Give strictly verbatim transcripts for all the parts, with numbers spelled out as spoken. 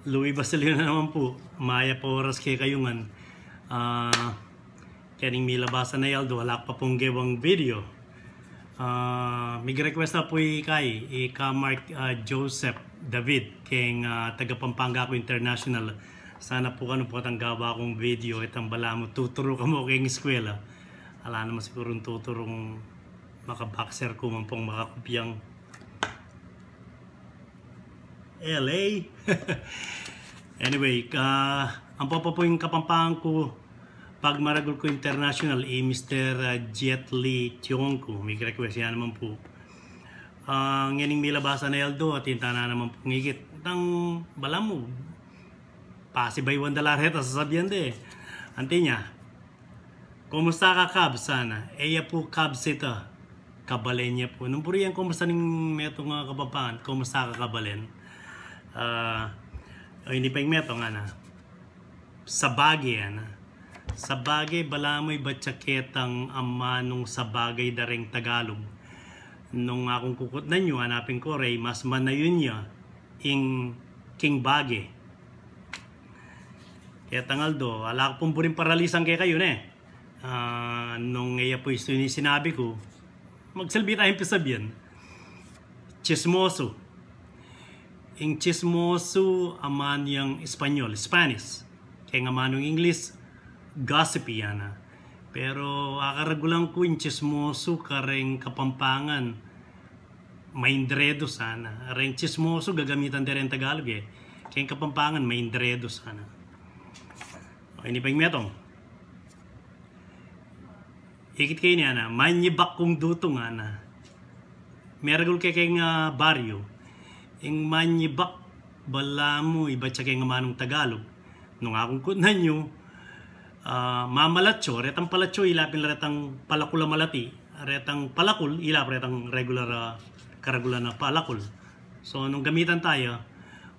Louis Basilio na naman pu. Mayap a oras kekayu ngan. Ah, kening milabasan a aldo, ala ku pa pung gewang video. Ah, mig-request la pu i kai, i ka Mark, ah, Joseph David, keng, ah, taga Pampanga ku International. Sana pu kanu potang gawa kung video, itang balamu tuturu kamu keng eskwela. Ala naman sigurung tuturung maka-boxer ku man pung makakupyang. L A. Anyway, ah, ampo pa pu ing Kapampangan ku pagmaragul ku international, i Mister, ah, Jet Li Tiong ku, mig-request ya naman pu. Ah, ngening milabasan a aldo, atin ta na naman pung ikit. Itang balamu, pasibayuan da la reta sasabian de. Anti nya, "Kumusta ka, Kabs?" sana. E ya pu Kabs ita. Kabalen ya pu. Nung buri yang kumusta ning metung a Kapampangan, "Kumusta ka, Kabalen?" Ah, o ini pa ing metung, ana. Sabage, ana. Sabage, balamu ibat ya ketang amanung sabage da reng Tagalug. Nung akung kukutnan yu, ana, pin ku reng mas manayun ya ing king bage. Ketang aldo, ala ku pung buring paralisan kekayu, ne? Ah, nung e ya pu istu ini sinabi ku, magsilbi tayung pisabian. Tsismosu. Ing tsismosu, amanu yang Espanyol, Spanish. Keng amanung English, gossipy, ana. Pero akaragulan ku ing tsismosu kareng Kapampangan, maindredu sana. Reng tsismosu gagamitan de reng Tagalug, e. Keng Kapampangan, maindredu sana. O, ini pa ing metung. Ikit ke ini, ana. "Manyibak kung dutung," ana. Meragul ke keng, ah, baryu. Ing manyibak, balamu ibat ya keng amanung Tagalug. Nung akung kutnan yu, ah, mamalatsu, retang palatsu, ila pin retang palakul a malati, retang palakul, ila retang regular, ah, karagulan a palakul. So, nung gamitan taya,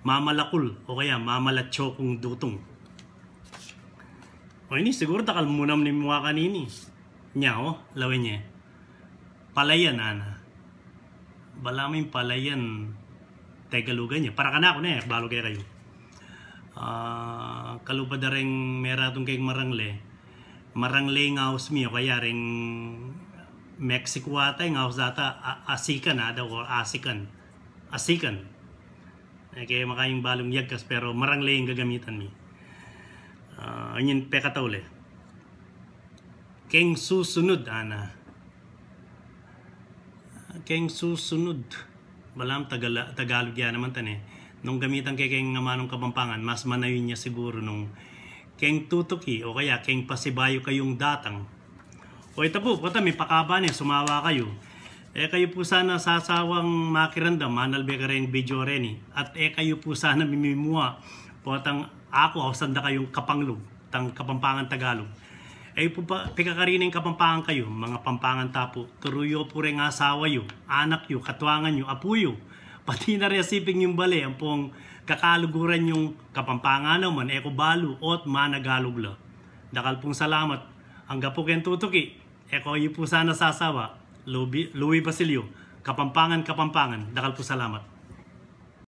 mamalakul, o kaya mamalatsu kung dutung. O ini, siguru dakal mu naman ing mimua kanini. Nya, o, lawen ye. Palayan, ana. Balamu ing palayan, Tegalugan ya. Para kanaku, ne, balu kekayu. Ah, kalupa da reng meratung keng Marangle. Marangle ing aus mi, o kaya reng Mexico ata, ing aus ata, a-, asikan, ada, o asikan. Asikan. E ke makayung balung yagkas, pero Marangle ing gagamitan mi. Ah, anyin pekataule. Keng susunud, ana. Keng susunud. Balamu Tagala-, Tagalug ya naman ta ne. Nung gamitan ke keng amanung Kapampangan, mas manayun ya siguru nung keng tutuki, o kaya keng pasibayu kayung datang. O ita pu, pota mipakaba ne, sumawa kayu. E kayu pu sana sasawang makiramdam, manalbe kareng video reni. At e kayu pu sana mimimua, potang aku, ausan da kayung kapanglug, tang Kapampangan Tagalug. E yu pu pa, pikakarining Kapampangan kayu, mangapampangan ta pu. Turu yu pu reng asawa yu, anak yu, katuangan yu, apu yu. Pati na reng siping yung bale, ampong kakaluguran yung Kapampangan naman, e ku balu, ot managalug la. Dakal pung salamat. Angga pu keng tutuki, e kayu pu sana sasawa. Louis, Louis Basilio, Kapampangan, Kapampangan. Dakal pung salamat.